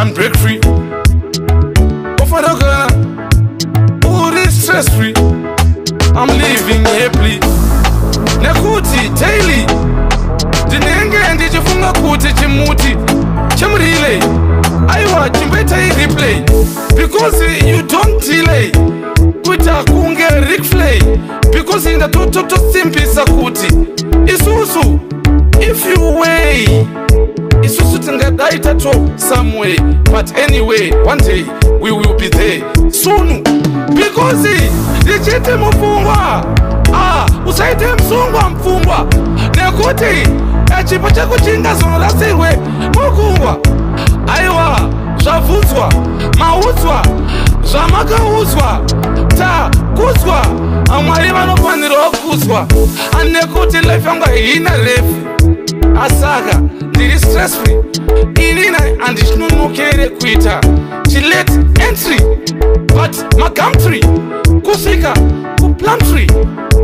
And break free. Ufanira kugara uri stress free. I'm living happily nekuti daily ndinenge ndichifunga kuti chimuti chemurelay, aiwa, chimboitai replay, because you don't delay kuita kunge Ric Flair, because ndatototosimbisa kuti isusu, if you way, isusu tingadai tato somewhere, but anyway, one day we will be there soon, because ndichiti mupfungwa, ah, usaite musungwa mupfungwa, nekuti chipo chako chingazonorasirwe mukungwa. Aiwa, zvabvunzwa, maudzwa zvamakaudzwa, takudzwa. Mwari vanofanirwa kukudzwa, nekuti life yangu haina refu, asaka ndiri stress free. Inina handichinonokere kuita chilate entry, but maGumtree kusvika kuPlumtree,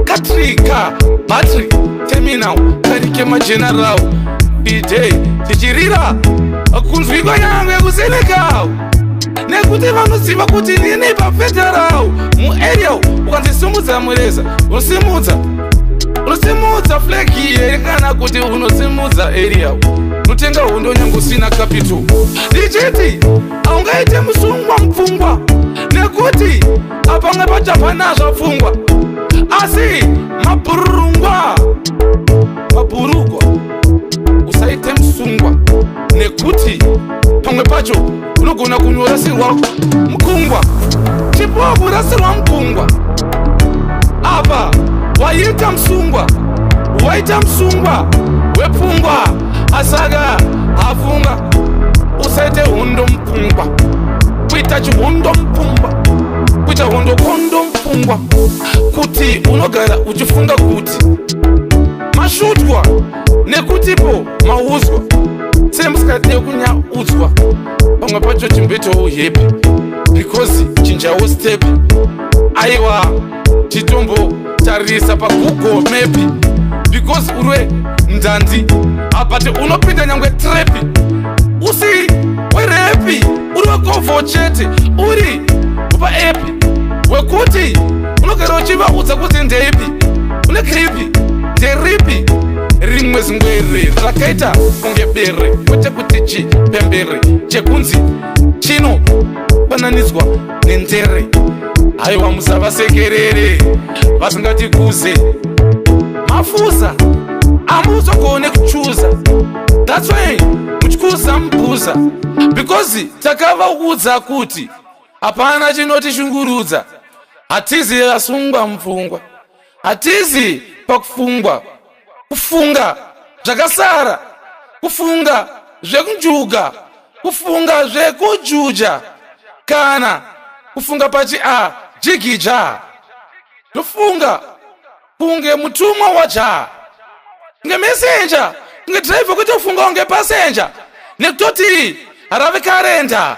katrika battery terminal karike mageneral bday tichirira kunzwikwa nyangwe kuSenegal, nekuti vanoziva kuti nini pafederal muarea. Ukanzisimudza mureza, unosimudza, unosimudza flag here, kana kuti unosimudza area? Unotenga hondo nyange usina capital. Ndichiti haungaite musungwa mupfungwa, nekuti apamwe pacho hapana zvapfungwa, asi mabhururungwa, mabhurugwa. Usaite musungwa, nekuti pamwe pacho unogona kunyorasirwa mukungwa. Chipo kurasirwa mukungwa apa waita musungwa, waita musungwa wepfungwa, asaka hafunga. Usaite hondo mupfungwa, kuita chihondo mupfungwa, kuita hondo kondo mupfungwa, kuti unogara uchifunga kuti mashutwa, nekutipo mauzwa semusikade kunyaudzwa. Pamwe pacho chimboitawo happy, because chinjawo step. Aiwa, chitombotarisa paGoogle Map, because uriwe ndandi apati unopinda nyangwe trap, usi werap, uri wekovho chete, uri paapp wekuti unogara uchivaudza kuti ndeipi une kripi, nderipi rimwe zingwere rakaita kunge bere, kwete kuti chipembere chekunzi chinofananidzwa nendere. Haiwa, musavasekerere vasingatikuze mafuza, amuzogone kuchuza. That's why muchikuza mubhuza, because takavaudza kuti hapana chinotishungurudza. Hatizi vasungwa mupfungwa, hatizi pakufungwa, kufunga zvakasara, kufunga zvekunjuga, kufunga zvekujuja, kana kufunga pachi a jigija. Ndofunga kunge mutumwa waja, kunge messenger, kunge driver, kwete kufunga kunge passenger, nekutoti harave karenda.